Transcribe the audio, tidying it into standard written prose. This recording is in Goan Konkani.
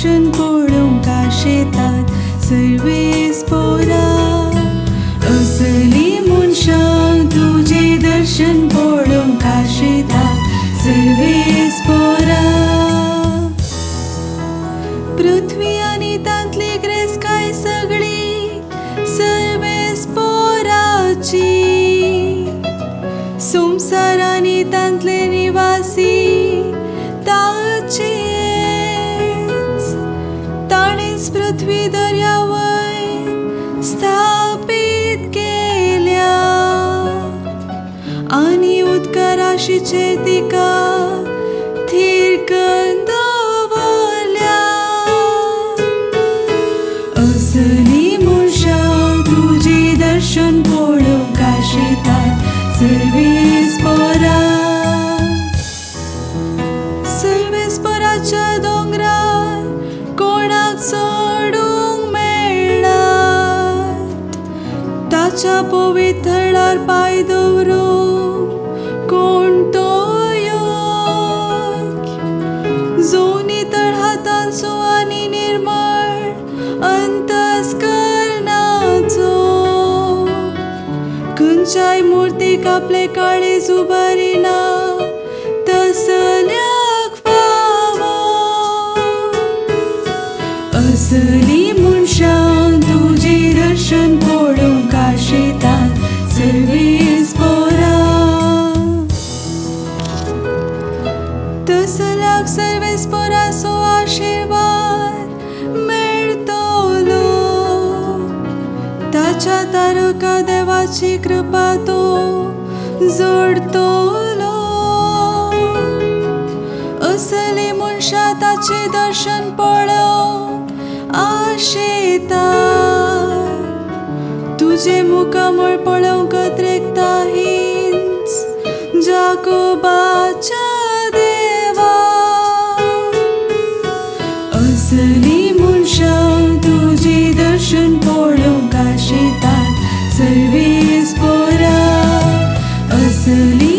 दर्शन पळोवंक आशेतात सर्वेस्पोरा. असली मनशां तुजें दर्शन पळोवंक आशेतात सर्वेस्पोरा. पृथ्वी आनी तांतली ग्रेसकाय सगळी सर्वेस्पोराची. संवसार आनी तांतले निवासी ताचेच. ताणेच पृथ्वी दर्यावयर स्थापीत केल्या आनी उदकाराशीचेर तिका थीर करून दवरल्या. असली मनशां तुजें दर्शन पळोवंक आशेतात सर्वेस्पोरा. सर्वेस्पोराच्या दोंगरार कोणाक चडूंक मेळना, ताच्या पवित्र थळार पांय दवरूंक कोण तो योग्य. जो नितळ हातांचो आनी निर्मळ अंतस्करणाचो, खंयच्याय मुर्तीक आपलें काळीज उबारिना तसल्याक फावो. असली मनशां तुजें दर्शन पळोवंक आशेतात सर्वेस्पोरा. तसल्याक सर्वेस्पोराचो आशिर्वाद मेळटलो, ताच्या तारका देवाची कृपा तो जोडतलो. असली मनशां ताचें दर्शन पळोवंक आशेतात, तुजें मुखामळ पळोवंक अत्रेकता हीच जाकोबाच्या देवा. असली मनशां तुजें दर्शन पळोवंक आशेतात सर्वेस्पोरा. असली